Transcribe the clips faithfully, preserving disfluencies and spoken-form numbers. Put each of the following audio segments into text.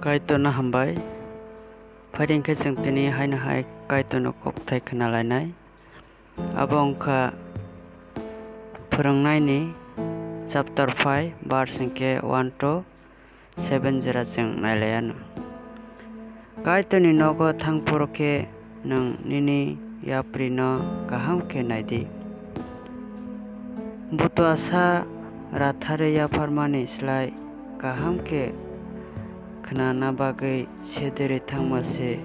Kaitorno hambai. Phaidi hwnkhe chwng tini haino hai Kaitorni kokthai khna lainai. Abo wngkha Phwrwngnaini chapter five, verse hwnkhe one to seven jora chwng nailai anw. Kaitorni nogo thang phuru khe nwng nini yaprino kaham khe nai di. Butuasa ratharwi yapharmani slai kaham khe khnana bagwi sederi thangma se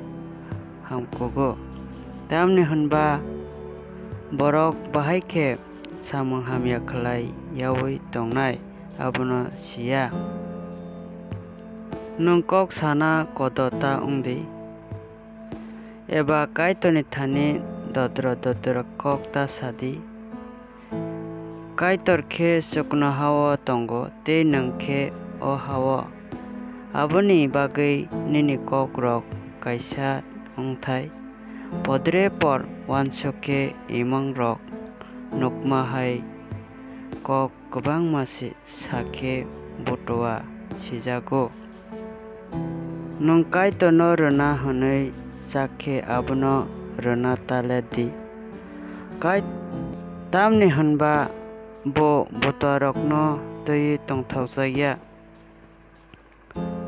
hamkugo. Tamni hwn ba borok bahai khe samung hamya khlai yaui tongnai, abono si ya. Nwng kok sana kodo ta wng di, eba Kaitorni thani dodro dodro kok ta sa di. Kaitor khe chuknoha-o tongo tei nwng khe o ha-o. Aboni bagwi nini kokrok kaisa wngthai podrepot uansuk khe imangrok nukma hai kok kwbangma si-, sa khe butua sijago. Nwng Kaitorno rwna hwnwi chak khe abono rwna ta ler di. Kai-, tamni hwn ba bo butuarokno twiwi tongthokjak ya.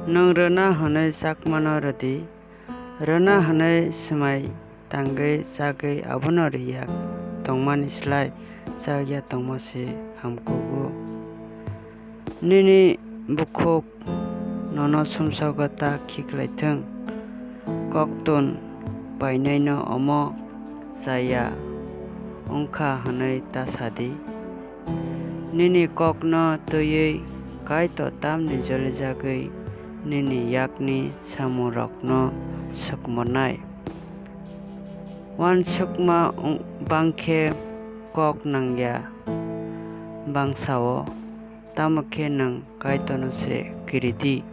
Nwng rwna hwnwi chakmano rw di, rwna hwnwi swmai tangwi chagwi abono rw ya tongmani slai chak ya tongma se hamkugo. Nini bukhuk nono sumsogo ta khiklai thung, koktun painaino omo cha ya wng kha hwnwi ta sa di. Nini kokno twiwi Kaitor tamni jolijagwi nini yakni samungrokno sukmornai. Uansukma wng-, bang khe kok nang ya bangsa-o, tamo khe nwng Kaitorno se kiri di.